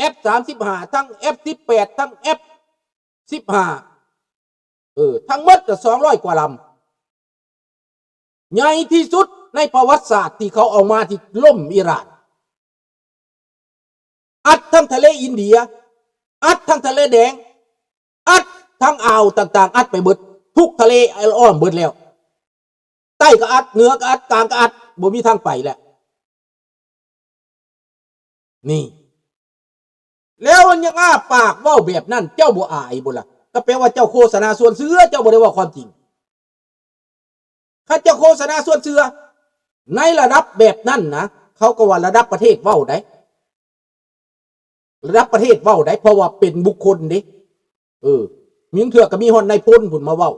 ອາ ເອັຟ ສາມສິບຫ້າ ທັງ ເອັຟ ສິບແປດ ທັງ ເອັຟ ສິບຫ້າ ເອີ ທັງໝົດກໍສອງຮ້ອຍກວ່າລຳ ໃຫຍ່ທີ່ສຸດໃນປະຫວັດສາດທີ່ເຂົາເອົາມາທີ່ລົ້ມອີຣານ ອັດທັງທະເລອິນເດຍ ອັດທັງທະເລແດງ ອັດທັງອ່າວຕ່າງໆ ອັດໄປເບິດ ທຸກທະເລອ້ອມເບິດແລ້ວ ໃຕ້ກໍອັດ ເໜືອກໍອັດ ກາງກໍອັດ ບໍ່ມີທາງໄປແລ້ວ ນີ້ ແລ້ວມັນຍັງອ້າປາກເວົ້າແບບນັ້ນ ເຈົ້າບໍ່ອາຍບໍ່ລະ? ກໍແປວ່າເຈົ້າໂຄສະນາຊວນເຊື່ອ ເຈົ້າບໍ່ໄດ້ເວົ້າຄວາມຈິງ. ຄັນເຈົ້າໂຄສະນາຊວນເຊື່ອ ໃນລະດັບແບບນັ້ນນະ ເຂົາກໍວ່າລະດັບປະເທດເວົ້າໄດ໋ ລະດັບປະເທດເວົ້າໄດ໋ ເພາະວ່າເປັນບຸກຄົນເດ້. ເອີ ມີເທື່ອກໍມີຮອດນາຍພົນພຸ້ນມາເວົ້າ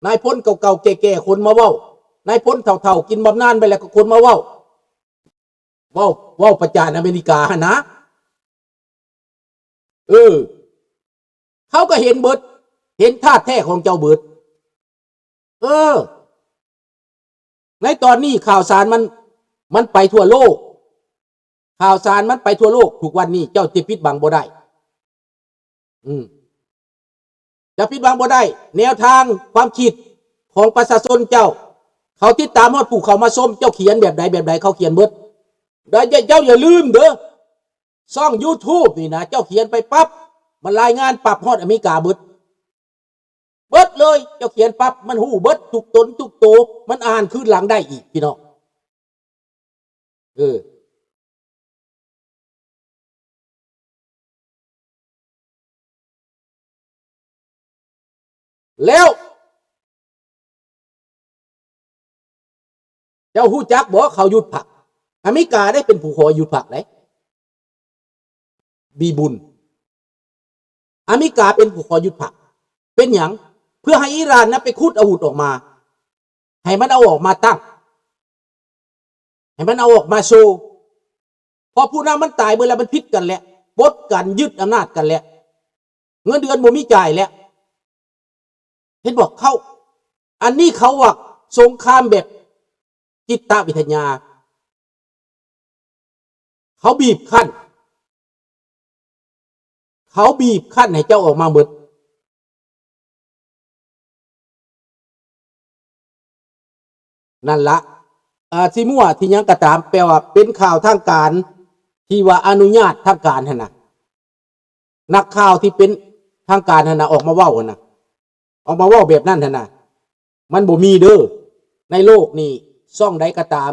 ນາຍພົນເກົ່າໆແກ່ໆຄົນມາເວົ້າ ນາຍພົນເຖົ້າໆກິນບຳນານໄປແລ້ວກໍຄົນມາເວົ້າ ເວົ້າ ເວົ້າປະຈານອາເມລິກາຫັ້ນນະ. ເອີ ເຂົາກໍເຫັນເບິດ ເຫັນທາດແທ້ຂອງເຈົ້າເບິດ. ເອີ ໃນຕອນນີ້ຂ່າວສານມັນ ມັນໄປທົ່ວໂລກ ຂ່າວສານມັນໄປທົ່ວໂລກ ທຸກວັນນີ້ເຈົ້າຈະປິດບັງບໍ່ໄດ້ ອືມ ຈະປິດບັງບໍ່ໄດ້ ແນວທາງຄວາມຄິດຂອງປະຊາຊົນເຈົ້າ ເຂົາຕິດຕາມຮອດຜູ້ເຂົ້າມາຊົມ ເຈົ້າຂຽນແບບໃດແບບໃດ ເຂົາຂຽນເບິດ. ແລ້ວເຈົ້າ ເຈົ້າຢ່າລືມເດີ ຊ່ອງຢູທູບນີ້ນະ ເຈົ້າຂຽນໄປປັບ ມັນລາຍງານປັບຮອດອາເມລິກາເບິດ ເບິດເລີຍ ເຈົ້າຂຽນປັບ ມັນຮູ້ເບິດທຸກຕົນທຸກໂຕ ມັນອ່ານຄືນຫຼັງໄດ້ອີກ ພີ່ນ້ອງ. ເອີ ແລ້ວ ເຈົ້າຮູ້ຈັກບໍ່ ເຂົາຢຸດພັກ? ອາເມລິກາໄດ້ເປັນຜູ້ຂໍຢຸດພັກໄດ໋ ບີບຸນ ອາເມລິກາເປັນຜູ້ຂໍຢຸດພັກ. ເປັນຫຍັງ? ເພື່ອໃຫ້ອີຣານນະໄປຂຸດອາວຸດອອກມາ ໃຫ້ມັນເອົາອອກມາຕັ້ງ ໃຫ້ມັນເອົາອອກມາໂຊ ເພາະຜູ້ນຳມັນຕາຍເບິດແລ້ວ ມັນຜິດກັນແລ້ວ ປົດກັນ ຍຶດອຳນາດກັນແລ້ວ ເງິນເດືອນບໍ່ມີຈ່າຍແລ້ວ. ເຫັນບໍ່? ເຂົາ ອັນນີ້ເຂົາວ່າສົງຄາມແບບຈິດຕະວິທະຍາ ເຂົາບີບຄັ້ນ ເຂົາບີບຄັ້ນໃຫ້ເຈົ້າອອກມາໝົດ. ນັ້ນລະ ອາ ຊິມົ້ວຊິຫຍັງກໍຕາມ ແປວ່າເປັນຂ່າວທາງການ ທີ່ວ່າອະນຸຍາດທາງການຫັ້ນນະ ນັກຂ່າວທີ່ເປັນທາງການຫັ້ນນະ ອອກມາເວົ້າຫັ້ນນະ ອອກມາເວົ້າແບບນັ້ນຫັ້ນນະ ມັນບໍ່ມີເດີ. ໃນໂລກນີ້ ຊ່ອງໃດກໍຕາມ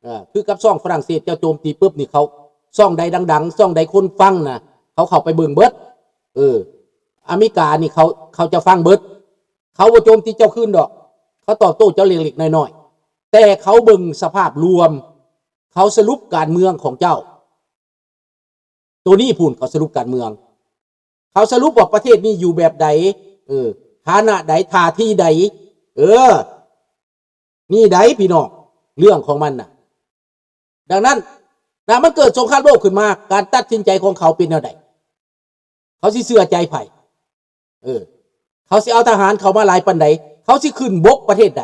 ເອີ ຄືກັບຊ່ອງຝຣັ່ງເສດ ເຈົ້າໂຈມຕີປຶບນີ້ ເຂົາ ຊ່ອງໃດດັງໆ ຊ່ອງໃດຄົນຟັງນະ ເຂົາເຂົ້າໄປເບິ່ງເບິດ. ເອີ ອາເມລິການີ້ ເຂົາ ເຂົາຈະຟັງເບິດ ເຂົາບໍ່ໂຈມຕີເຈົ້າຄືນດອກ ເຂົາຕອບໂຕ້ເຈົ້າເລັກໆນ້ອຍໆ ແຕ່ເຂົາເບິ່ງສະພາບລວມ ເຂົາສະຫຼຸບການເມືອງຂອງເຈົ້າ. ໂຕນີ້ພຸ້ນ ເຂົາສະຫຼຸບການເມືອງ ເຂົາສະຫຼຸບວ່າປະເທດນີ້ຢູ່ແບບໃດ ເອີ ຖານະໃດ ທ່າທີໃດ ເອີ ນີ້ໃດ໋ພີ່ນ້ອງ ເລື່ອງຂອງມັນນະ. ດັ່ງນັ້ນ ຖ້າມັນເກີດສົງຄາມໂລກຂຶ້ນມາ ການຕັດສິນໃຈຂອງເຂົາເປັນແນວໃດ? ເຂົາຊິເຊື່ອໃຈໃຜ? ເອີ ເຂົາຊິເອົາທະຫານເຂົ້າມາຫຼາຍປານໃດ? ເຂົາຊິຂຶ້ນບົກປະເທດໃດ?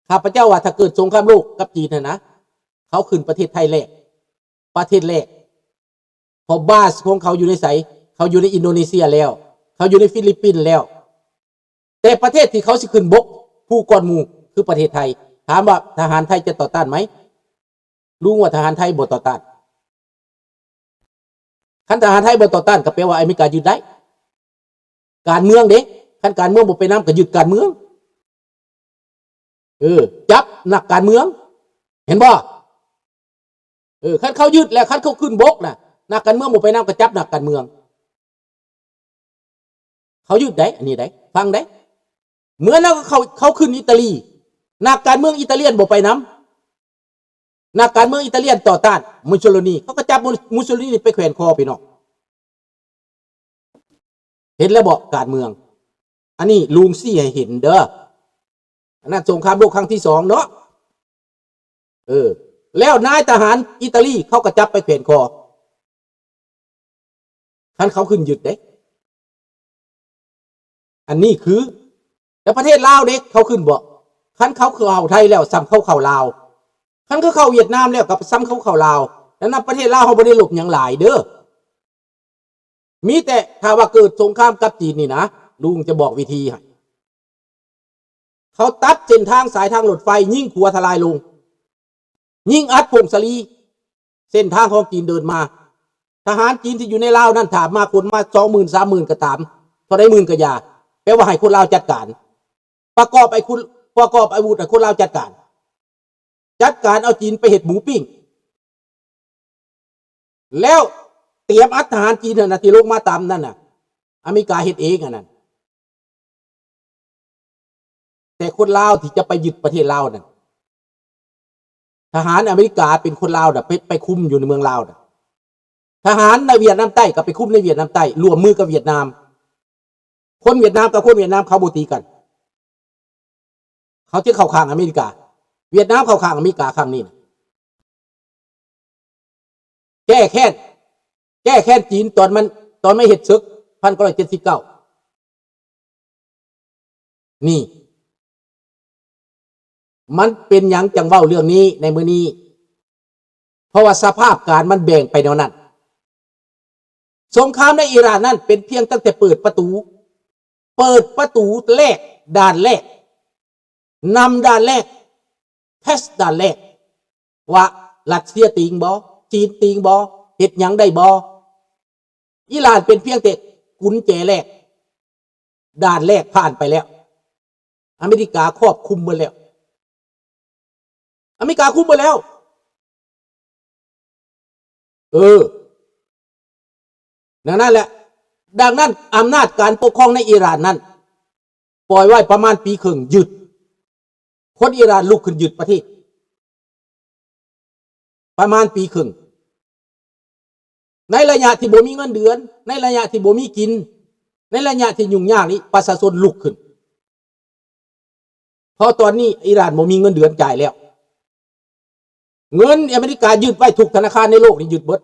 ຂ້າພະເຈົ້າວ່າຖ້າເກີດສົງຄາມໂລກກັບຈີນຫັ້ນນະ ເຂົາຂຶ້ນປະເທດໄທແລກ ປະເທດແລກ ເພາະບາສຂອງເຂົາຢູ່ໃນໃສ? ເຂົາຢູ່ໃນອິນໂດເນເຊຍແລ້ວ ເຂົາຢູ່ໃນຟີລິບປິນແລ້ວ ແຕ່ປະເທດທີ່ເຂົາຊິຂຶ້ນບົກຜູ້ກ່ອນໝູ່ຄືປະເທດໄທ. ຖາມວ່າທະຫານໄທຈະຕໍ່ຕ້ານໄໝ? ລຸງວ່າທະຫານໄທບໍ່ຕໍ່ຕ້ານ. ຄັນທະຫານໄທບໍ່ຕໍ່ຕ້ານ ກໍແປວ່າອາເມລິກາຍຶດໄດ້. ການເມືອງເດ້ ຄັນການເມືອງບໍ່ໄປນຳ ກໍຍຶດການເມືອງ. ເອີ ຈັບນັກການເມືອງ ເຫັນບໍ່? ເອີ ຄັນເຂົາຍຶດແລ້ວ ຄັນເຂົາຂຶ້ນບົກນະ ນັກການເມືອງບໍ່ໄປນຳ ກໍຈັບນັກການເມືອງ. ເຂົາຍຶດໄດ໋ ອັນນີ້ໄດ໋ ຟັງໄດ໋. ເມື່ອນັ້ນເຂົາ ເຂົາຂຶ້ນອີຕາລີ ນັກການເມືອງອີຕາລຽນບໍ່ໄປນຳ ນັກການເມືອງອີຕາລຽນຕໍ່ຕ້ານມຸສໂຊລີນີ ເຂົາກໍຈັບມຸ ມຸສໂຊລີນີໄປແຂວນຄໍພີ່ນ້ອງ. ເຫັນແລ້ວບໍ່ ການເມືອງ? ອັນນີ້ລຸງຊີ້ໃຫ້ເຫັນເດີ. ອັນນັ້ນສົງຄາມໂລກຄັ້ງທີສອງເນາະ. ເອີ ແລ້ວນາຍທະຫານອີຕາລີເຂົາກໍຈັບໄປແຂວນຄໍ ຄັນເຂົາຂຶ້ນຍຶດເດ້. ອັນນີ້ຄື ແລ້ວປະເທດລາວເດ້ ເຂົາຂຶ້ນບໍ່? ຄັນເຂົາເຂົ້າໄທແລ້ວ ສ່ຳເຂົາເຂົ້າລາວ. ຄັນເຂົາເຂົ້າຫວຽດນາມແລ້ວ ກໍສ່ຳເຂົາເຂົ້າລາວ. ສະນັ້ນປະເທດລາວເຮົາບໍ່ໄດ້ລົບຫຍັງຫຼາຍເດີ້ ມີແຕ່ຖ້າວ່າເກີດສົງຄາມກັບຈີນນີ້ນະ ລຸງຈະບອກວິທີໃຫ້ ເຂົາຕັດເສັ້ນທາງສາຍທາງລົດໄຟ ຍິງຂົວທະລາຍລົງ ຍິງອັດຜົ້ງສາລີ ເສັ້ນທາງຂອງຈີນເດີນມາ ທະຫານຈີນທີ່ຢູ່ໃນລາວນັ້ນ ຖ້າມາຄົນມາສອງໝື່ນ ສາມໝື່ນກໍຕາມ ເທົ່າໃດໝື່ນກໍຢ່າ ແປວ່າໃຫ້ຄົນລາວຈັດການ ປະກອບໄອ້ຄຸນ ປະກອບອາວຸດໃຫ້ຄົນລາວຈັດການ ຈັດການເອົາຈີນໄປເຮັດໝູປີ້ງ ແລ້ວຕຽມອັດທະຫານຈີນຫັ້ນນະ ທີ່ລົງມາຕາມນັ້ນນະ ອາເມລິກາເຮັດເອງອັນນັ້ນ ແຕ່ຄົນລາວທີ່ຈະໄປຍຶດປະເທດລາວນັ້ນ ທະຫານອາເມລິກາເປັນຄົນລາວນະ ໄປ ໄປຄຸມຢູ່ໃນເມືອງລາວນະ ທະຫານໃນຫວຽດນາມໃຕ້ກໍໄປຄຸມໃນຫວຽດນາມໃຕ້ ຮ່ວມມືກັບຫວຽດນາມ ຄົນຫວຽດນາມກັບຄົນຫວຽດນາມເຂົາບໍ່ຕີກັນ ເຂົາຈະເຂົ້າຂ້າງອາເມລິກາ ຫວຽດນາມເຂົ້າຂ້າງອາເມລິກາຄັ້ງນີ້ນະ ແກ້ແຄ້ນ ແກ້ແຄ້ນຈີນຕອນມັນ ຕອນມາເຮັດເສິກ ພັນເກົ້າຮ້ອຍເຈັດສິບເກົ້າ ນີ້ ມັນເປັນຫຍັງຈັ່ງເວົ້າເລື່ອງນີ້ໃນມື້ນີ້? ເພາະວ່າສະພາບການມັນແບ່ງໄປແນວນັ້ນ. ສົງຄາມໃນອີຣານນັ້ນເປັນພຽງຕັ້ງແຕ່ເປີດປະຕູ, ເປີດປະຕູແລກ, ດ່ານແລກ, ນຳດ່ານແລກ, ເທສດ່ານແລກ ວ່າຣັດເຊຍຕີງບໍ່? ຈີນຕີງບໍ່? ເຮັດຫຍັງໄດ້ບໍ່? ອີຣານເປັນພຽງແຕ່ກຸນແຈແລກ, ດ່ານແລກຜ່ານໄປແລ້ວ. ອາເມລິກາຄອບຄຸມໝົດແລ້ວ. ອາເມລິກາຄຸມໝົດແລ້ວ. ເອີ ນັ້ນແຫຼະ. ດັ່ງນັ້ນ ອຳນາດການປົກຄອງໃນອີຣານນັ້ນ ປ່ອຍໄວ້ປະມານປີເຄິ່ງ ຍຶດ. ຄົນອີຣານລຸກຂຶ້ນຍຶດປະເທດ ປະມານປີເຄິ່ງ. ໃນໄລຍະທີ່ບໍ່ມີເງິນເດືອນ, ໃນໄລຍະທີ່ບໍ່ມີກິນ, ໃນໄລຍະທີ່ຫຍຸ້ງຍາກນີ້ ປະຊາຊົນລຸກຂຶ້ນ. ເພາະຕອນນີ້ອີຣານບໍ່ມີເງິນເດືອນຈ່າຍແລ້ວ. ເງິນອາເມລິກາຍຶດໄວ້ທຸກທະນາຄານໃນໂລກນີ້ ຍຶດເບິດ.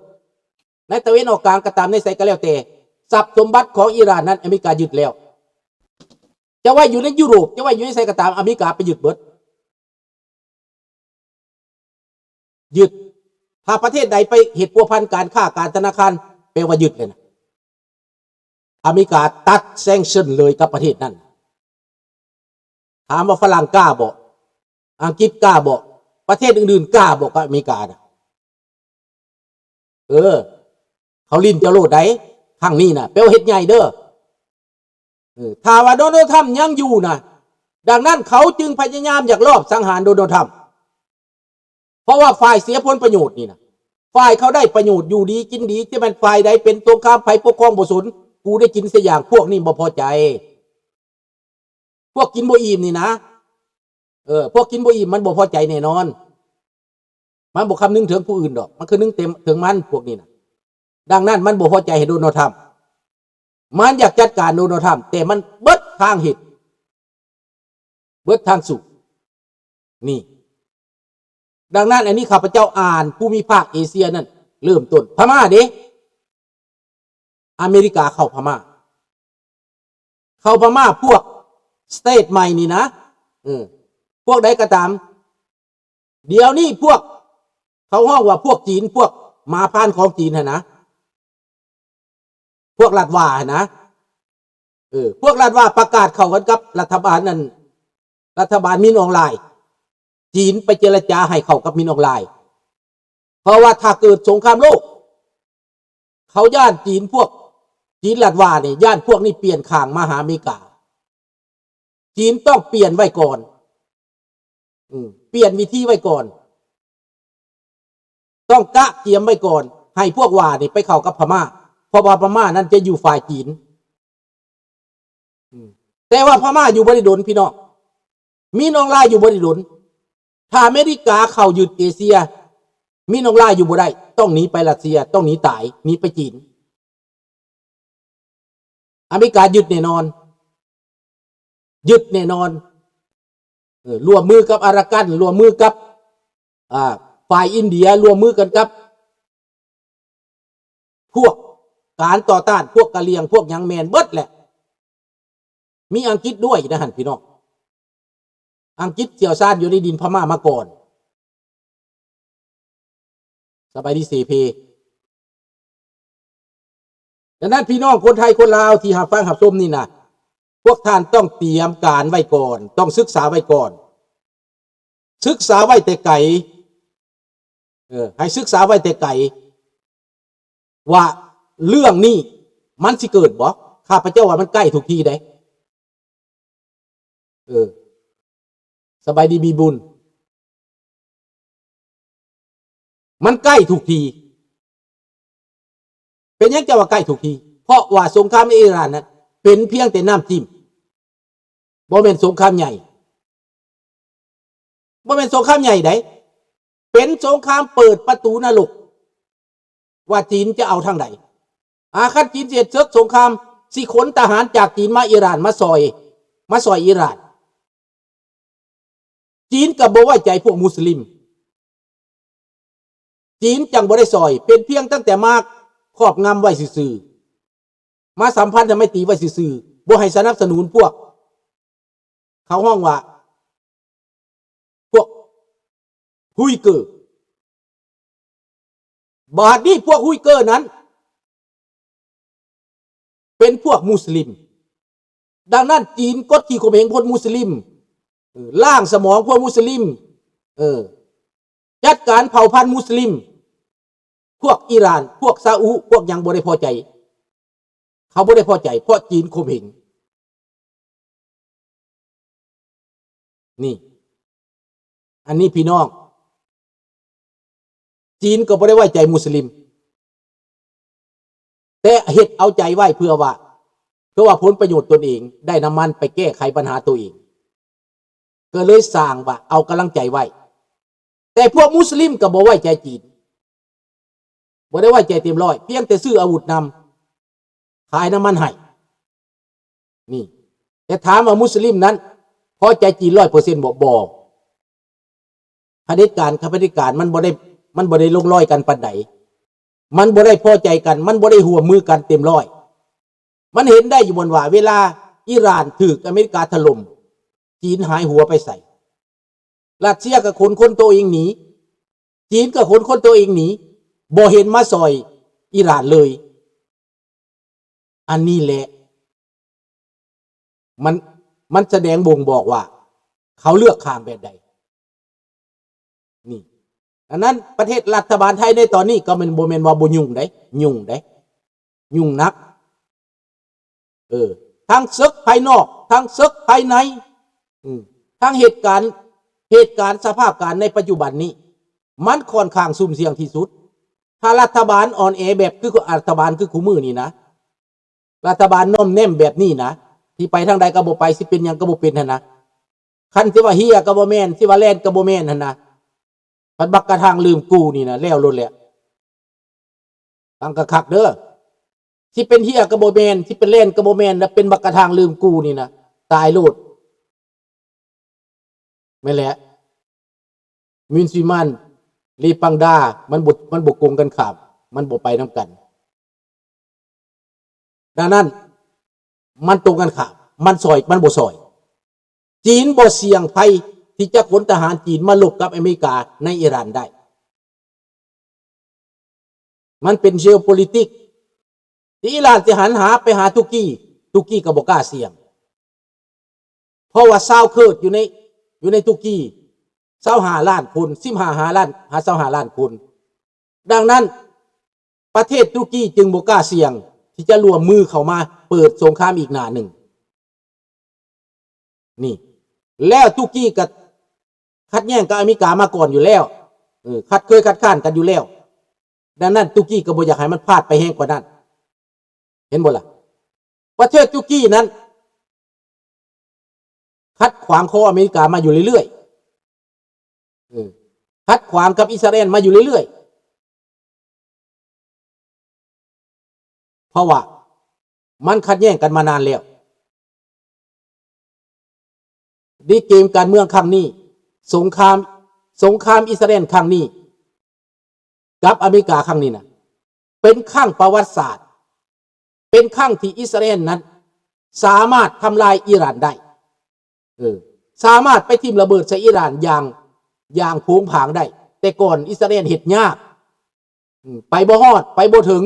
ໃນຕາເວັນອອກກາງກໍຕາມ, ໃນໃສກໍແລ້ວແຕ່, ຊັບສົມບັດຂອງອີຣານນັ້ນ ອາເມລິກາຍຶດແລ້ວ. ຈະໄວ້ຢູ່ໃນຢູໂຣບ, ຈະໄວ້ຢູ່ໃນໃສກໍຕາມ, ອາເມລິກາໄປຍຶດເບິດ. ຍຶດ. ຖ້າປະເທດໃດໄປເຮັດພົວພັນການຄ້າການທະນາຄານ ແປວ່າຍຶດເລີຍນະ. ອາເມລິກາຕັດແຊງເຊິນເລີຍກັບປະເທດນັ້ນ. ຖາມວ່າຝຣັ່ງກ້າບໍ່? ອັງກິດກ້າບໍ່? ປະເທດອື່ນໆກ້າບໍ່ກັບອາເມລິການະ? ເອີ ເຂົາຫຼິ້ນເຈົ້າໂລດໃດ໋ ຄັ້ງນີ້ນະ ແປວ່າເຮັດໃຫຍ່ເດີ້. ເອີ ຖ້າວ່າໂດນັລ ທຣຳ ຍັງຢູ່ນະ, ດັ່ງນັ້ນເຂົາຈຶ່ງພະຍາຍາມຢາກລອບສັງຫານໂດນັລ ທຣຳ. ເພາະວ່າຝ່າຍເສຍຜົນປະໂຫຍດນີ້ນະ, ຝ່າຍເຂົາໄດ້ປະໂຫຍດ ຢູ່ດີກິນດີ, ຈະແມ່ນຝ່າຍໃດເປັນສົງຄາມ ໃຜປົກຄອງບໍ່ສົນ, ກູໄດ້ກິນສະຢ່າງ, ພວກນີ້ບໍ່ພໍໃຈ. ພວກກິນບໍ່ອີ່ມນີ້ນະ, ເອີ ພວກກິນບໍ່ອີ່ມມັນບໍ່ພໍໃຈແນ່ນອນ. ມັນບໍ່ຄຳນຶງເຖິງຜູ້ອື່ນດອກ, ມັນຄຳນຶງແຕ່ເຖິງມັນ ພວກນີ້ນະ. ດັ່ງນັ້ນມັນບໍ່ພໍໃຈໃຫ້ໂດນັລ ທຣຳ, ມັນຢາກຈັດການໂດນັລ ທຣຳ, ແຕ່ມັນເບິດທາງເຮັດ, ເບິດທາງສູ້. ນີ້. ດັ່ງນັ້ນ ອັນນີ້ຂ້າພະເຈົ້າອ່ານພູມິພາກເອເຊຍນັ້ນ ເລີ່ມຕົ້ນພະມ້າເດ້. ອາເມລິກາເຂົ້າພະມ້າ, ເຂົ້າພະມ້າ ພວກສະເຕດໃໝ່ນີ້ນະ, ເອີ ພວກໃດກໍຕາມ. ດຽວນີ້ພວກ ເຂົາຮ້ອງວ່າພວກຈີນ, ພວກໝາພານຂອງຈີນຫັ້ນນະ, ພວກລັດວາຫັ້ນນະ, ເອີ ພວກລັດວາປະກາດເຂົ້າກັນກັບລັດຖະບານນັ້ນ, ລັດຖະບານມິນອອງລາຍ. ຈີນໄປເຈລະຈາໃຫ້ເຂົ້າກັບມິນອອງລາຍ, ເພາະວ່າຖ້າເກີດສົງຄາມໂລກ ເຂົາຢ້ານຈີນ, ພວກຈີນລັດວານີ້ ຢ້ານພວກນີ້ປ່ຽນຂ້າງມາຫາອາເມລິກາ. ຈີນຕ້ອງປ່ຽນໄວ້ກ່ອນ, ອືມ ປ່ຽນວິທີໄວ້ກ່ອນ, ຕ້ອງກະກຽມໄວ້ກ່ອນ ໃຫ້ພວກວານີ້ໄປເຂົ້າກັບພະມ້າ, ເພາະວ່າພະມ້ານັ້ນຈະຢູ່ຝ່າຍຈີນ. ອືມ ແຕ່ວ່າພະມ້າຢູ່ບໍ່ໄດ້ດົນພີ່ນ້ອງ, ມິນອອງລາຍຢູ່ບໍ່ໄດ້ດົນ. ຖ້າອາເມລິກາເຂົ້າຍຶດເອເຊຍ, ມິນອອງລາຍຢູ່ບໍ່ໄດ້, ຕ້ອງໜີໄປຣັດເຊຍ, ຕ້ອງໜີຕາຍ, ໜີໄປຈີນ. ອາເມລິກາຍຶດແນ່ນອນ, ຍຶດແນ່ນອນ. ເອີ ຮ່ວມມືກັບອາຣາກັນ, ຮ່ວມມືກັບ ອ່າ ຝ່າຍອິນເດຍ, ຮ່ວມມືກັນກັບ ພວກການຕໍ່ຕ້ານ ພວກກະຫຼ່ຽງ ພວກຫຍັງແມ່ນເບິດແຫຼະ. ມີອັງກິດດ້ວຍນະຫັ້ນພີ່ນ້ອງ, ອັງກິດຊ່ຽວຊານຢູ່ໃນດິນພະມ້າມາກ່ອນ. ສ ສະບາຍດີເສເພ. ດັ່ງນັ້ນ ພີ່ນ້ອງຄົນໄທຄົນລາວທີ່ຮັບຟັງຮັບຊົມນີ້ນະ, ພວກທ່ານຕ້ອງຕຽມການໄວ້ກ່ອນ, ຕ້ອງສຶກສາໄວ້ກ່ອນ, ສຶກສາໄວ້ແຕ່ໄກ, ເອີ, ໃຫ້ສຶກສາໄວ້ແຕ່ໄກ ວ່າເລື່ອງນີ້ມັນຊິເກີດບໍ່? ຂ້າພະເຈົ້າວ່າມັນໃກ້ທຸກທີເດ້. ເອີ, ສະບາຍດີບີບຸນ. ມັນໃກ້ທຸກທີ. ເປັນຫຍັງຈະວ່າໃກ້ທຸກທີ? ເພາະວ່າສົງຄາມໃນອີຣານນັ້ນເປັນພຽງແຕ່ນ້ຳຈິ້ມ, ບໍ່ແມ່ນສົງຄາມໃຫຍ່. ບໍ່ແມ່ນສົງຄາມໃຫຍ່ໃດ, ເປັນສົງຄາມເປີດປະຕູນະລົກ ວ່າຈີນຈະເອົາທາງໃດ. ອາ, ຄັນຈີນຊິເຮັດເສິກສົງຄາມ, ຊິຂົນທະຫານຈາກຈີນມາອີຣານ, ມາຊ່ອຍ, ມາຊ່ອຍອີຣານ. ຈີນກໍບໍ່ໄວ້ໃຈພວກມຸສລິມ, ຈີນຈັ່ງບໍ່ໄດ້ຊ່ອຍ, ເປັນພຽງຕັ້ງແຕ່ມາຄອບງຳໄວ້ຊື່ໆ, ມາສຳພັນທຳໄມຕີໄວ້ຊື່ໆ, ບໍ່ໃຫ້ສະໜັບສະໜູນພວກ ເຂົາຮ້ອງວ່າພວກຮຸຍເກີ. ບາດນີ້ພວກຮຸຍເກີນັ້ນເປັນພວກມຸສລິມ. ດັ່ງນັ້ນ ຈີນກົດຂີ່ຂົ່ມເຫງຄົນມຸສລິມ, ເອີ, ລ້າງສະໝອງພວກມຸສລິມ, ເອີ, ຈັດການເຜົ່າພັນມຸສລິມ. ພວກອີຣານ, ພວກຊາອຸ, ພວກຫຍັງບໍ່ໄດ້ພໍໃຈ. ເຂົາບໍ່ໄດ້ພໍໃຈ ເພາະຈີນຂົ່ມເຫງ. ນີ້, ອັນນີ້ພີ່ນ້ອງ, ຈີນກໍບໍ່ໄດ້ໄວ້ໃຈມຸສລິມ, ແຕ່ເຮັດເອົາໃຈໄວ້ເພື່ອວ່າ, ເພື່ອວ່າຜົນປະໂຫຍດຕົນເອງ, ໄດ້ນ້ຳມັນໄປແກ້ໄຂບັນຫາຕົວເອງ. ກໍເລີຍສ້າງວ່າເອົາກຳລັງໃຈໄວ້. ແຕ່ພວກມຸສລິມກໍບໍ່ໄວ້ໃຈຈີນ, ບໍ່ໄດ້ໄວ້ໃຈເຕັມຮ້ອຍ, ພຽງແຕ່ຊື້ອາວຸດນຳ, ຂາຍນ້ຳມັນໃຫ້. ນີ້, ແຕ່ຖາມວ່າມຸສລິມນັ້ນພໍໃຈຈີນຮ້ອຍເປີເຊັນບໍ່? ບໍ່. ຜະເດັດການກັບຜະເດັດການມັນບໍ່ໄດ້, ມັນບໍ່ໄດ້ລົງລອຍກັນປານໃດ. ມັນບໍ່ໄດ້ພໍໃຈກັນ, ມັນບໍ່ໄດ້ຮ່ວມມືກັນເຕັມຮ້ອຍ. ມັນເຫັນໄດ້ຢູ່ບ່ອນວ່າ ເວລາອີຣານຖືກອາເມລິກາຖະຫຼົ່ມ, ຈີນຫາຍຫົວໄປໃສ? ຣັດເຊຍກໍຂົນຄົນໂຕເອງໜີ, ຈີນກໍຂົນຄົນໂຕເອງໜີ, ບໍ່ເຫັນມາຊ່ອຍອີຣານເລີຍ. ອັນນີ້ແຫຼະ ມັນ, ມັນສະແດງບົ່ງບອກວ່າເຂົາເລືອກຂ້າງແບບໃດ. ນີ້, ອັນນັ້ນປະເທດລັດຖະບານໄທໃນຕອນນີ້ກໍແມ່ນ, ບໍ່ແມ່ນວ່າບໍ່ຫຍຸ້ງໃດ, ຫຍຸ້ງໃດ, ຫຍຸ້ງໜັກ. ເອີ, ທັງເສິກພາຍນອກ, ທັງເສິກພາຍໃນ, ອືມ, ທັງເຫດການ, ເຫດການສະພາບການໃນປັດຈຸບັນນີ້ ມັນຂ້ອນຂ້າງຊຸ່ມສ່ຽງທີ່ສຸດ. ຖ້າລັດຖະບານອ່ອນແອແບບຄືລັດຖະບານຄືຄູ່ມື້ນີ້ນະ, ລັດຖະບານໜ້ອມແນມແບບນີ້ນະ, ຊິໄປທາງໃດກໍບໍ່ໄປ, ຊິເປັນຫຍັງກໍບໍ່ເປັນຫັ້ນນະ. ຄັນຊິວ່າເຮຍກໍບໍ່ແມ່ນ, ຊິວ່າແລ່ນກໍບໍ່ແມ່ນຫັ້ນນະ. ພັດບັກກະທັງລືມກູນີ້ນະ, ແລ້ວໂລດແຫຼະ. ຟັງຄັກໆເດີ. ຊິເປັນເຮຍກໍບໍ່ແມ່ນ, ຊິເປັນແລ່ນກໍບໍ່ແມ່ນ, ແລ້ວເປັນບັກກະທັງລືມກູນີ້ນະ, ຕາຍໂລດ. ແມ່ນແຫຼະ. ມິນຊີມານ ລີປັງດາ ມັນບໍ່, ມັນບໍ່ກົງກັນຂ້າມ, ມັນບໍ່ໄປນຳກັນ. ດັ່ງນັ້ນ ມັນຕົງກັນຂ້າມ, ມັນຊ່ອຍ, ມັນບໍ່ຊ່ອຍ. ຈີນບໍ່ສ່ຽງໄພທີ່ຈະຂົນທະຫານຈີນມາລົບກັບອາເມລິກາໃນອີຣານໄດ້. ມັນເປັນ geopolitics ທີ່ອີຣານຊິຫັນຫາໄປຫາຕຸກກີ, ຕຸກກີກໍບໍ່ກ້າສ່ຽງ. ເພາະວ່າຊາວເຄີດຢູ່ໃນ, ຢູ່ໃນຕຸກກີ ຊາວຫ້າລ້ານຄົນ, ສິບຫ້າລ້ານ, ຫາ ຊາວຫ້າລ້ານຄົນ. ດັ່ງນັ້ນ ປະເທດຕຸກກີຈຶ່ງບໍ່ກ້າສ່ຽງທີ່ຈະຮ່ວມມືເຂົ້າມາເປີດສົງຄາມອີກໜ້າໜຶ່ງ. ນີ້, ແລ້ວຕຸກກີກໍຂັດແຍ້ງກັບອາເມລິກາມາກ່ອນຢູ່ແລ້ວ, ເອີ, ຂັດ, ເຄີຍຄັດຄ້ານກັນຢູ່ແລ້ວ. ດັ່ງນັ້ນ ຕຸກກີກໍບໍ່ຢາກໃຫ້ມັນພາດໄປແຮງກວ່ານັ້ນ. ເຫັນບໍ່ລະ? ປະເທດຕຸກກີນັ້ນຂັດຂວາງຄໍອາເມລິກາມາຢູ່ເລື້ອຍໆ, ເອີ, ຂັດຂວາງກັບອິດສະຣາແອນມາຢູ່ເລື້ອຍໆ. ເພາະວ່າມັນຂັດແຍ້ງກັນມານານແລ້ວ. ໃນເກມການເມືອງຄັ້ງນີ້, ສົງຄາມ, ສົງຄາມອິດສະຣາແອນຄັ້ງນີ້ກັບອາເມລິກາຄັ້ງນີ້ນະ, ເປັນຄັ້ງປະຫວັດສາດ, ເປັນຄັ້ງທີ່ອິດສະຣາແອນນັ້ນສາມາດທຳລາຍອີຣານໄດ້. ເອີ, ສາມາດໄປຖິ້ມລະເບີດໃສ່ອີຣານຢ່າງ, ຢ່າງໂຜງຜາງໄດ້. ແຕ່ກ່ອນອິດສະຣາແອນເຮັດຍາກ, ໄປບໍ່ຮອດ ໄປບໍ່ເຖິງ